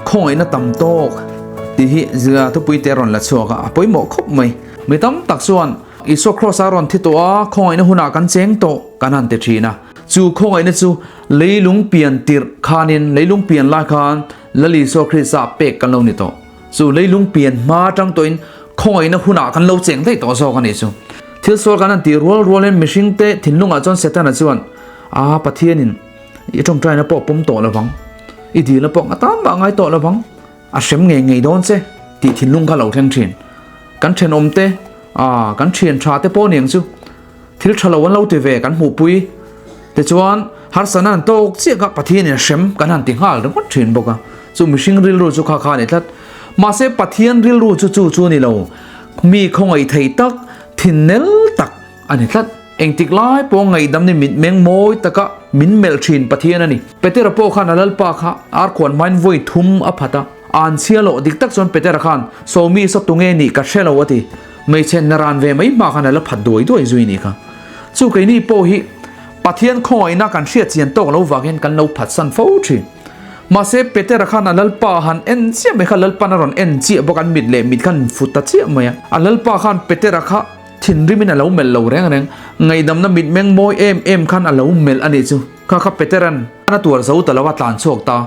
Khawngaihna tam tawk tih hi thupui te a rawn la chhuak a, a pawimawh khawp mai. Mi tam tak chuan Isua Kraws a rawn thi tawh a, khawngaihna hunah kan cheng tawh kan han ti thin a. Chu khawngaihna chu leilung pian tirh khanin, leilung pian lai khan Lal Isua Krista pek kan lo ni tawh. Chu leilung pian hma atang tawhin khawngaihna hunah kan lo cheng daih tawh zawk a nih chu. Thil sual kan han tih rual rualin mihringte thinlungah chuan Setana chuan, A, Pathianin i tawngtaina pawh pawm tawh lovang, i dilna pawh atan mah ngai tawh lovang, a hrem ngei ngei dawn che tih thinlung kha lo thleng thin. Kan thenawmte, a, kan thian tha te pawh niang chu thil tha lo an lo ti ve kan hmuhpui tichuan harsatna an tawk chiah kha Pathianin a hrem kan han ti nghal ringawt thin bawk a, chu mihring rilru chu kha kha a ni tlat. Mahse Pathian rilru chu chu chu a ni lo, mi khawngaih thei tak, thinnel tak a ni tlat. Engtik lai pawh ngaihdam ni mitmeng mawi taka min melh thin Pathian a ni. Petera pawh khan a Lalpa kha arkhuan hmain vawi thum a phat a, an chhia loh dik tak chuan Petera khan Sawmi saw tunge nih ka hre lo a ti. Hmeichhe naran ve mai hma khan a la phat duai duai zui nih kha. Chu keini pawh hi Pathian khawngaihna kan hriat chian tawk lo vangin kan lo phatsan fo thin. Mahse Petera khan a Lalpa han en chiah mai kha Lalpan a rawn en chiah bawk an mit leh mit khan fut ta chiah mai a. A Lalpa khan Petera kha Thinrimin a lo melh lo reng reng. Ngaihdamna mitmeng mawi em em khan a lo melh a nih chu. Kha kha Petera'n a tuar zo ta lo a tlan chhuak ta.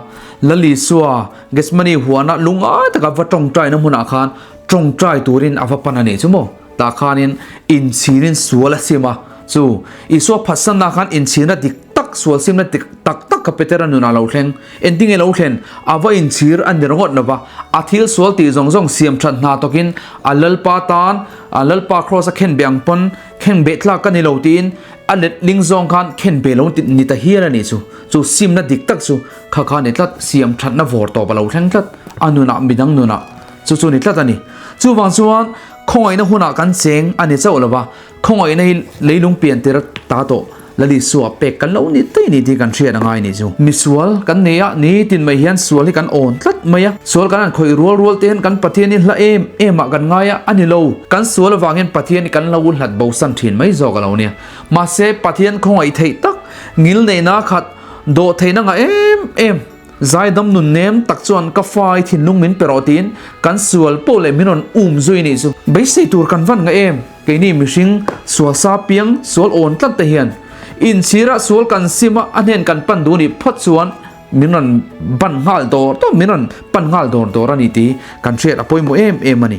Lalisua, Gethsemane huana lungai taka va tawngtaina hmunah khan tawngtai turin a va pan a nih chu maw? Tah khanin inchhirin sual a sim a. Chu Isua phatsanna khan inchhirna dik tak, sual simna dik tak tak kha Petera nunah lo thleng. Engtinge lo thlen? A va inchhir a ni ringawt lo va, a thil sual tih zawng zawng siam that hna tawkin a Lalpa tan a Lalpa Kraws a khen beh ang pawn khen beh tlak ka ni lo tiin a let ling zawng khan khen beh lo ni ta hial a nih chu. Chu simna dik tak chu kha kha ni tlat, siam thatna vawr tawp a lo thleng tlat a nunah midang nunah chu chu ni tlat a ni. Chuvang chuan khawngaihna hunah kan cheng a ni chauh lo va, Khawngaihna hi leilung pian tir ta tawh Lalisua pek kan lo ni tei ni tih kan hriat a ngai nih chu. Misual kan nei a, nitin mai hian sual hi kan awn tlat mai a. Sual kan han khawih rual rual te hian kan Pathian hi hla em em ah kan ngai a, a ni lo. Kan sual avang hian Pathian hi kan lo hlat bo san thin mai zawk a lo nia. Mahse Pathian khawngaih theih tak, ngil neihna khat, dawh theihna ngah em em, Zaidam nun nem tak chuan ka fai thinlung min pe rawh tiin kan sual pawh leh min rawn um zui nih chu. Beisei tur kan van nga em? Keini mihring sual sa piang sual awn tlat te hian inchhirah sual kan sim a, a hnen kan pan duh nih phawt chuan min rawn ban nghal dawr dawr, min rawn pan nghal dawr dawr a ni tih kan hriat a pawimawh em em a ni.